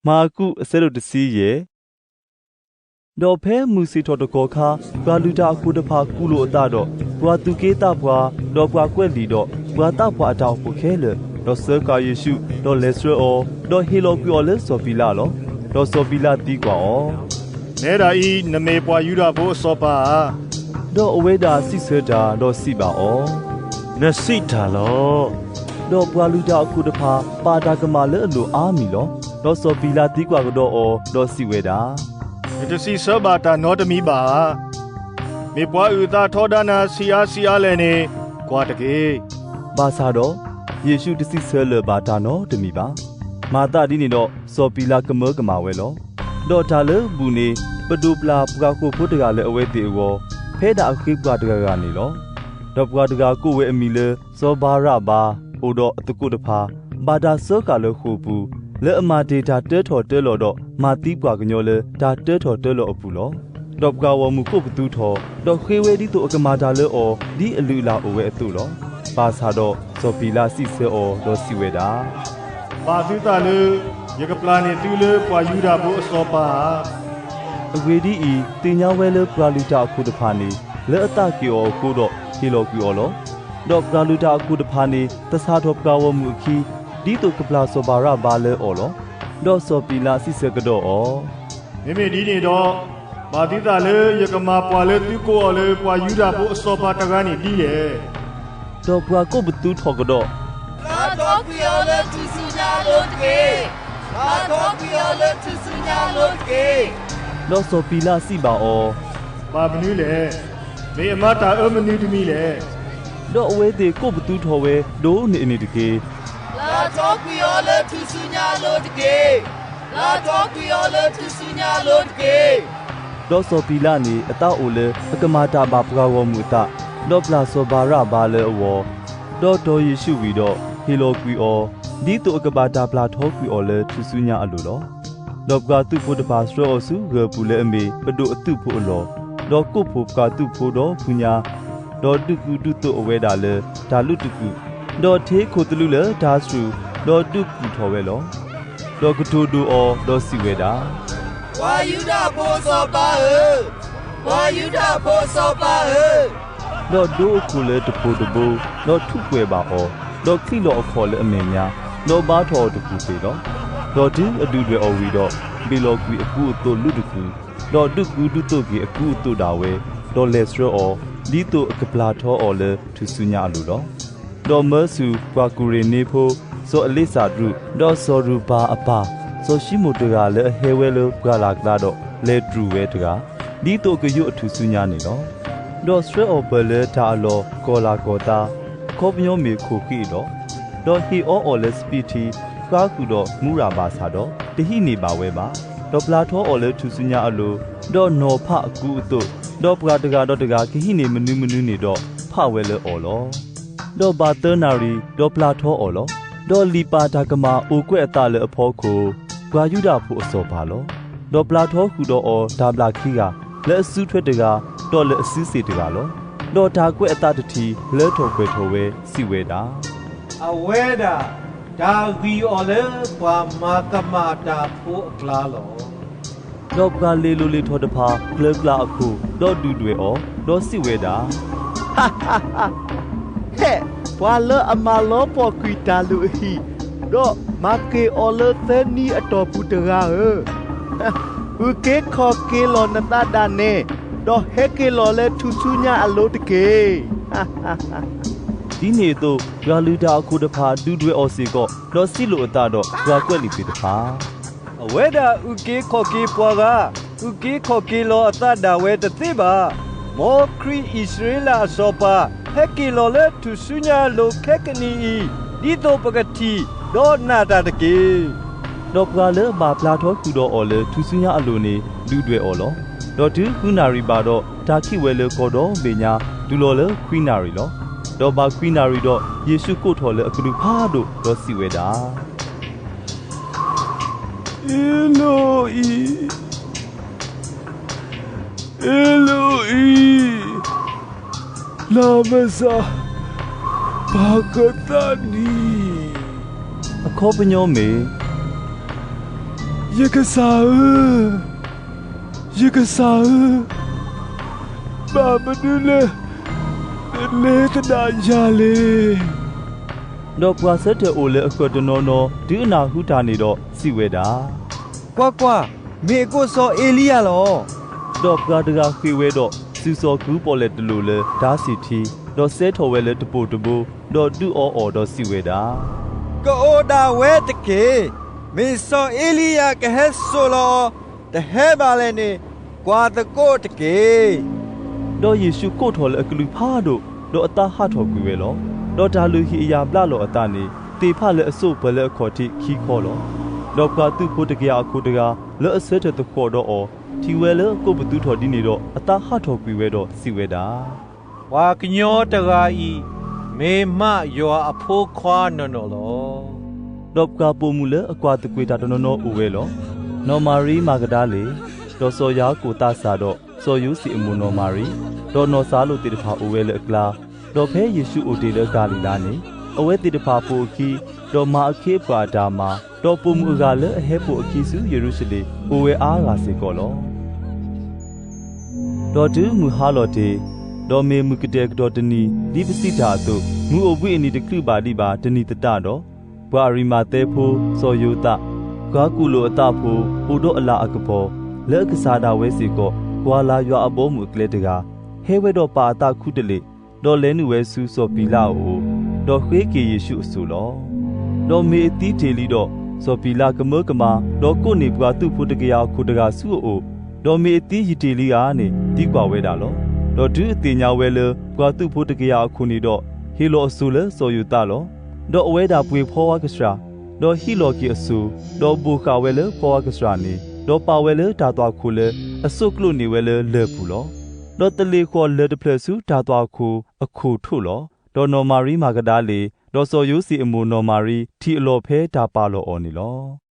မၢကူး အဆၢဒိၣ်တဆံယဲၢ်. ဒီးဖဲမုၢ်ဆ့ၣ်ထီၣ်တကီၢ်ခါ, ပှၤလုၢ်တၢ်အခိၣ်တဖၣ်ကူၣ်လိာ်အသးဒီး, ပှၤသူၣ်က့သးပှၢ်, ဒီးပှၤကွဲးလံာ်ဒီး, ပှၤသးပှၢ်အတၢ်အိၣ်ဖှိၣ်ခဲလၢာ်, ဒီးဆှၢဃာ်ယ့ၣ်ၡူး, ဒီးလဲၤဆှၢအီၤ, ဒီးဟ့ၣ်လီၤကွံာ်အီၤလၢစီၤပံၤလးလီၤ. ဒီးစီၤပံၤလးသံကွၢ်အီၤ, နဲဒၣ်အံၤ နမ့ၢ်ပှၤယူဒၤဖိအစီၤပၤဧါ. ဒီးအဝဲဒၣ်စံးဆၢတၢ်, ဒီးစံးဘၣ်အီၤ, နစံးတၢ်လီၤ. ဒီးပှၤလုၢ်တၢ်အခိၣ်တဖၣ် ပာ်တၢ်ကမၣ်လၢအလိၤအါမံၤလီၤ. ဒီးစီၤပံၤလးသံကွၢ်ကဒီးအီၤ, ဒီးစံးဝဲဒၣ်, နတစံးဆၢဘၣ်တၢ်နီတမံၤဘၣ်ဧါ. မ့ၢ်ပှၤအုၣ်အသးထီဒါနၤဆံးအါဆံးအါလဲၣ်န့ၣ်, ကွၢ်တက့ၢ်. ဘၣ်ဆၣ်ဒီး, ယ့ၣ်ၡူးတစံးဆၢလၢၤဘၣ်တၢ်နီတမံၤဘၣ်. မၤသးဒ်န့ၣ်ဒီး, စီၤပံၤလးကမၢကမၣ်ဝဲလီၤ. ဒီးတၢ်လၢဘူၣ်န့ၣ်, ပဒိၣ်ပျၢ်ပှၤဃိာ်ဖိတဂၤလၢအဝဲသ့ၣ်အဂီၢ်, ဖဲဒၣ်အဃ့ပှၤတဂၤဂၤန့ၣ်လီၤ. ဒီးပှၤတဂၤကိးဝဲအမံၤလၢ စီၤဘၤရဘၤ, အိၣ်ဒီးအသကိးတဖၣ်, ဘၣ်တၢ်စၢဃာ်လၢဃိာ်ပူၤ, လၢအမၤတ့ၢ်တၢ်တၢထီၣ်တၢလီၤဒီး မၤသံပှၤကညီလၢတၢ်တၢထီၣ်တၢလီၤအပူၤလီၤ. ဒီးပှၤဂီၢ်မုၢ်ကိးပသူထီၣ်, ဒီးဃ့ဝဲဒ်သိးအကမၤတၢ်လၢအီၤ ဒ်အလုၢ်အလၢ်အိၣ်ဝဲအသိးလီၤ. ဘၣ်ဆၣ်ဒီးစီၤပံၤလးစံးဆၢအီၤ, ဒီးစံးဝဲဒၣ်, ဘၣ်သုသးလၢ ယကပျၢ်န့ၢ်သုလၢပှၤယူဒၤဖိအစီၤပၤဧါ. အဂ့ၢ်ဒ်အံၤ, သ့ၣ်ညါဝဲလၢပှၤလုၢ်တၢ်အခိၣ်တဖၣ်န့ၣ် လၢအသးက့ၣ်အီၤအဃိဒီး ဟ့ၣ်လီၤကွံာ်အီၤလီၤ. ဒီးပှၤလုၢ်တၢ်အခိၣ်တဖၣ်န့ၣ် သဆၣ်ထီၣ်ပှၤဂီၢ်မုၢ်အခံ, ဒ်သိးကပျၢ်စီၤဘၤရဘၤလၢအီၤလီၤ. ဒီးစီၤပံၤလးစံးဆၢကဒီးအီၤ, မ့မ့ၢ်ဒ်န့ၣ်ဒီး, ဘၣ်သုသးလၢယကမၤပှၤလၢသုကိးအီၤလၢပှၤယူဒၤဖိအစီၤပၤတဂၤန့ၣ်ဒ်လဲၣ်. ဒီးပှၤကိးပသူထီၣ်ကဒီး, ပျၢ်ထီကွံာ်အီၤလၢထူၣ်စုညါအလိၤတက့ၢ်. ပျၢ်ထီကွံာ်အီၤလၢထူၣ်စုညါအလိၤတက့ၢ်. ဒီးစီၤပံၤလးစံးဘၣ်အီၤ, ဘၣ်မနုၤလဲၣ်. မ့ၢ်အမၤတၢ်အၢမနုၤတမံၤလဲၣ်. ဒီးအဝဲသ့ၣ်ကိးပသူထီၣ်ဝဲဒိၣ်န့ၢ်အန့ၣ်တက့ၢ်. ပျၢ်ထီကွံာ်အီၤလၢထူၣ်စုညါအလိၤတက့ၢ်. ပျၢ်ထီကွံာ်အီၤလၢထူၣ်စုညါအလိၤတက့ၢ်. ဒီးစီၤပံၤလးန့ၣ် အသးအိၣ်လၢအကမၤတၢ်ဘၣ်ပှၤဂီၢ်မုၢ်အသး, ဒီးပျၢ်စီၤဘၤရဘၤလၢအဂီၢ်, ဒီးတီၢ်ယ့ၣ်ၡူးဝံၤဒီး ဟ့ၣ်လီၤကွံာ်အီၤ, ဒ်သိးအကဘၣ်တၢ်ပျၢ်ထီကွံာ်အီၤလၢထူၣ်စုညါအလိၤလီၤ. ဒီးပှၤသုးဖိတဖၣ်ဆှၢအီၤဆူဂၢၢ်ပူၤလၢအမ့ၢ်ပဒိၣ်အသုးဖိအလီၢ်, ဒီးကိးဖှိၣ်ပှၤသုးဖိဒီဖှူညါ, ဒီးဒုးကူဒုးသိးအဝဲဒၣ်လၢတၢ်လုးတကူၣ်, ဒီးထ့ခိၣ်သလုးလၢတၢ်စရူၢ်, ဒီးဒုးကူၣ်ထီၣ်ဝဲလီၤ. ဒီးကတိၤဒိၣ်အီၤ, ဒီးစံးဝဲဒၣ်, ပှၤယူဒၤဖိအစီၤပၤဧၢ, ပှၤယူဒၤဖိအစီၤပၤဧၢ. ဒီးဒိအခိၣ်လၢတပိၤတဘိ, ဒီးထူးကွဲးဘၣ်အီၤ, ဒီးချံးလီၤအခီၣ်လၢအမဲာ်ညါ, ဒီးဘါထီၣ်အီၤတပူၤသ့ၣ်လီၤ. ဒီးတုၤအဒုၣ်ဒွဲၣ်အီၤဝံၤဒီး, ဘ့ၣ်လီၤကွံာ်အကူအသိးလုးတကူၣ်, ဒီးဒုးကူဒုးသိးက့ၤအကူအသိးဒၣ်ဝဲ, ဒီးလဲၤဆှၢအီၤ, ဒ်သိးအကပျၢ်ထီအီၤလၢထူၣ်စုညါအလိၤလီၤ. ဒီးမၢဆူၣ်ပှၤကူၤရ့ၤနံဖိ, စီၤအလ့းစၤဒြူး, ဒီးစီၤရူၤဘၤအပၢ်, စီၤၡံမိၣ်တဂၤလၢအဟဲဝဲလၢပှၢ်လၢ်ကျါဒီးလဲၤတြူာ်ဝဲတဂၤ, ဒ်သိးအကယိးအထူၣ်စုညါန့ၣ်လီၤ. ဒီးဆှၢအီၤပၢၢ်လၢတၢ်အလီၢ်ကီၢ်လၤကီၢ်သး, အခီပညီမ့ၢ်ခိၣ်ဃံးလီၤ. ဒီးဟ့ၣ်အီအီၤလၢစပံးထံ, ဃါဃုာ်ဒီးမူရၤဘၣ်ဆၣ်ဒီး, တဟံးန့ၢ်ဘၣ်ဝဲဘၣ်. ဒီးပျၢ်ထီအီၤလၢထူၣ်စုညါအလိၤ, ဒီးနီၤဖးအကူအသိး, ဒီးပှၤတဂၤဒီးတဂၤကဟံးန့ၢ်မနုၤမနုၤန့ၣ်ဒီး, ဖးဝဲလၢအီၤလီၤ. ဒီးဘၣ်သၢနၣ်ရံၣ်, ဒီးပျၢ်ထီအီၤလီၤ. ဒီးလံာ်ပာ်တၢ်ကမၣ်အိၣ်ကွဲးအသးလၢအဖီခိၣ်, ပှၤယူဒၤဖိအစီၤပၤလီၤ. ဒီးပျၢ်ထီဃုာ်ဒီးအီၤတၢ်ဘျၣ်ခံဂၤ, လၢအစုထွဲတဂၤ, ဒီးလၢအစုစ့ၣ်တဂၤလီၤ. ဒီးတၢ်ကွဲးအသးတထံၣ်လၢထီၣ်ပှဲၤထီၣ်ဝဲ, စံးဝဲဒၣ်, အဝဲဒၣ်တၢ်ဂံၢ်အီၤလၢပှၤမၤကမၣ်တၢ်ဖိအကျါလီၤ. ဒီးပှၤလ့ၤလိၤလ့ၤထီၣ်တဖၣ်ကျၢၤကျၢၤအခိၣ်, ဒီးဒုၣ်ဒွဲၣ်အီၤ, ဒီးစံးဝဲဒၣ်, ဟဲ, ပှၤလၢအမၤလီၤပှီၢ်ကွံာ်တၢ်လုၢ်အဟံၣ်, ဒီးမၤက့ၤအီၤလၢသၢနံၤအတီၢ်ပူၤတဂၤဧၢ, အုၣ်က့ၤခီၣ်က့ၤလီၤနသးဒၣ်နဲ, ဒီးဟဲက့ၤလီၤလၢထူၣ်စုညါအလိၤတက့ၢ်. ဒ်န့ၣ်အသိး, ပှၤလုၢ်တၢ်အခိၣ်တဖၣ်ဒုၣ်ဒွဲၣ်အီၤစ့ၢ်ကီး, ဒီးစံးလိာ်အသးဒီးပှၤကွဲးလံာ်သ့ၣ်တဖၣ်, အဝဲဒၣ်အုၣ်က့ၤခီၣ်က့ၤပှၤဂၤ, အုၣ်က့ၤခီၣ်က့ၤလီၤအသးဒၣ်ဝဲတသ့ဘၣ်. မ်ခရံာ်အံၣ်စရ့လးအစီၤပၤ, ဟဲက့ၤလီၤလၢထူၣ်စုညါအလိၤခဲကနံၣ်အံၤ, ဒ်သိးပကထံၣ်, ဒီးနာ်တၢ်တက့ၢ်. ဒီးပှၤလၢအဘၣ်ပျၢ်ထီဃုာ်ဒီးအီၤလၢထူၣ်စုညါအလိၤန့ၣ်ဒုၣ်ဒွဲၣ်အီၤလီၤ. ဒီးတုၤဃုနၣ်ရံၣ်ဘၣ်ဒီး, တၢ်ခံးဝဲလၢကီၢ်ဒီဘ့ၣ်ညါ, တုၤလီၤလၢခွံနၣ်ရံၣ်လီၤ. ဒီးဘၣ်ခွံနၣ်ရံၣ်ဒီး, ယ့ၣ်ၡူးကိးထီၣ်လၢအကဒုၣ်ဖးဒိၣ်, ဒီးစံးဝဲဒၣ်, အ့လိၤအံၤ, အ့လိၤအံၤ, လၢမစၢ်ပၤကသးနံၤ, အခီပညီမ့ၢ်, ယကစၢ်ဧၢ, ယကစၢ်ဧၢ, ဘၣ်မနုၤလၢ နလဲၤသဒၣ်ယၤလဲၣ်. ဒီးပှၤဆၢထၢၣ်အိၣ်လၢအဃၢၤတနီၤနီၤ တုၤအနၢ်ဟူတၢ်န့ၣ်ဒီး စံးဝဲဒၣ်, ကွၢ်ကွၢ်, မ့ၢ်အကိးစီၤအ့လံယၤလီၤ. ဒီးပှၤတဂၤဃ့ၢ်ဝဲဒီး စုာ်စီၤကူပီၣ်လဲၣ်တလိာ်လၢတၢ်ဆံၣ်ထံ, ဒီးစဲထီၣ်ဝဲလၢတပိာ်တဘိ, ဒီးဒုးအီအီၤဒီးစံးဝဲဒၣ်, ကအိၣ်ဒၣ်ဝဲတက့ၢ်. မ့ၢ်စီၤအ့လံယၤကဟဲစိာ်လီၤအီၤ, တဟဲဘၣ်လဲၣ်န့ၣ်, ကွၢ်သကိးတက့ၢ်. ဒီးယ့ၣ်ၡူးကိးထီၣ်လၢအကလုၢ်ဖးဒိၣ်, ဒီးအသးဟးထီၣ်ကွံာ်ဝဲလီၤ. ဒီးတၢ်လုၢ်ဟံၣ်အယၣ်ဘျးလီၤအသးန့ၣ် သ့ၣ်ဖးလၢအစိၣ်ပၢၤလၢအခီၣ်ထံးခံခီလီၤ. ဒီးပှၤသုးဖိတကယၤအခိၣ်တဂၤ လၢအဆၢထၢၣ်သဃီၣ်ဒီးအီၤ ထံၣ်ဝဲလၢကိးပသူထီၣ်ဒ်န့ၣ်ဒီး အသးဟးထီၣ်ကွံာ်ဝဲဒီးစံးဝဲဒၣ်, ပှၤကညီတဂၤအံၤ မ့ၢ်မးယွၤအဖိခွါနီၢ်နီၢ်လီၤ. ဒီးပှၤပိာ်မုၣ်လၢအကွၢ်သကွ့ၤတၢ်တနီၤနီၤအိၣ်ဝဲလီၤ. နီၢ်မၤရံမၤကဒၤလ့ၣ်, ဒီးစီၤယၤကိာ်သးစၢ်ဒီး စီၤယိၤၡ့အမိၢ်နီၢ်မၤရံ, ဒီးနီၢ်စၤလိာ်သ့ၣ်တဖၣ်အိၣ်ဝဲလၢအကျါ, ဒီးဖဲယ့ၣ်ၡူးအိၣ်တ့ၢ်လၢအကၤလံၤလါန့ၣ်, အဝဲသ့ၣ်တဖၣ်ပိာ်အခံ, ဒီးမၤအခ့အပှၤအတၢ်မၤ, ဒီးပိာ်မုၣ်အဂၤလၢအဟဲပိာ်အခံဆူယရူၤၡလ့ၣ် အိၣ်ဝဲအါဂၤစ့ၢ်ကီးလီၤ. ဒီးတုၤမုၢ်ဟါလီၤတ့ၢ်, ဒီးမ့ၢ်မုၢ်ကတဲာ်ကတီၤတနံၤ ဒ်ပစံးတၢ်အသိး, မုၢ်အိၣ်ဘှံးအနံၤတချုးဘၣ်ဒံးဘၣ်တနံၤသတးဒီး, ပှၤအရံမၤသဲဖိစီၤယိၤသး, ပှၤကူၣ်လိာ်အသးဖိ အိၣ်ဒီးအလၤအကပီၤ, လၢအကစၢ်ဒၣ်ဝဲစ့ၢ်ကီး ကွၢ်လၤယွၤအဘီအမုၢ်အကျဲတဂၤ, ဟဲဝဲဒီးပာ်အသးခူတလ့ၢ်, ဒီးလဲၤနုာ်ဝဲဆူစီၤပံၤလးအအိၣ်, ဒီးဃ့က့ၤယ့ၣ်ၡူးအစိၤလီၤ. ဒီးမ့ၢ်အသံတ့ၢ်လံဒီး, စီၤပံၤလးကမၢကမၣ်, ဒီးကိးန့ၢ်ပှၤသုးဖိတကယၤအခိၣ်တဂၤဆူအအိၣ်, ဒီးမ့ၢ်အသံယံာ်တ့ၢ်လံဧါန့ၣ် သံကွၢ်ဝဲဒၣ်လီၤ. ဒီးတုၤအသ့ၣ်ညါဝဲလၢ ပှၤသုးဖိတကယၤအခိၣ်န့ၣ်ဒီး, ဟ့ၣ်လီၤအစိၤလၢစီၤယိၤသးလီၤ. ဒီးအဝဲဒၣ်ပှ့ၤဖီဝါကစှၤ, ဒီးဟံးလီၤက့ၤအစိၤ, ဒီးဘိၣ်ဃာ်ဝဲလၢဖီဝါကစှၤန့ၣ်, ဒီးပာ်ဝဲလၢတၢ်သွၣ်ခိၣ်လၢအစိၣ်ကျိးန့ၢ်ဝဲလၢလၢၢ်ပူၤလီၤ. ဒီးသလ့ၣ်ဃီၣ်လၢၢ်တဖျၢၣ်ဆူတၢ်သွၣ်ခိၣ်အခိၣ်ထိးလီၤ. ဒီးနီၢ်မၤရံမၤကဒၤလ့ၣ်, ဒီးစီၤယိၤၡ့အမိၢ်နီၢ်မၤရံ ထံၣ်အလီၢ်ဖဲတၢ်ပာ်လီၤအီၤန့ၣ်လီၤ.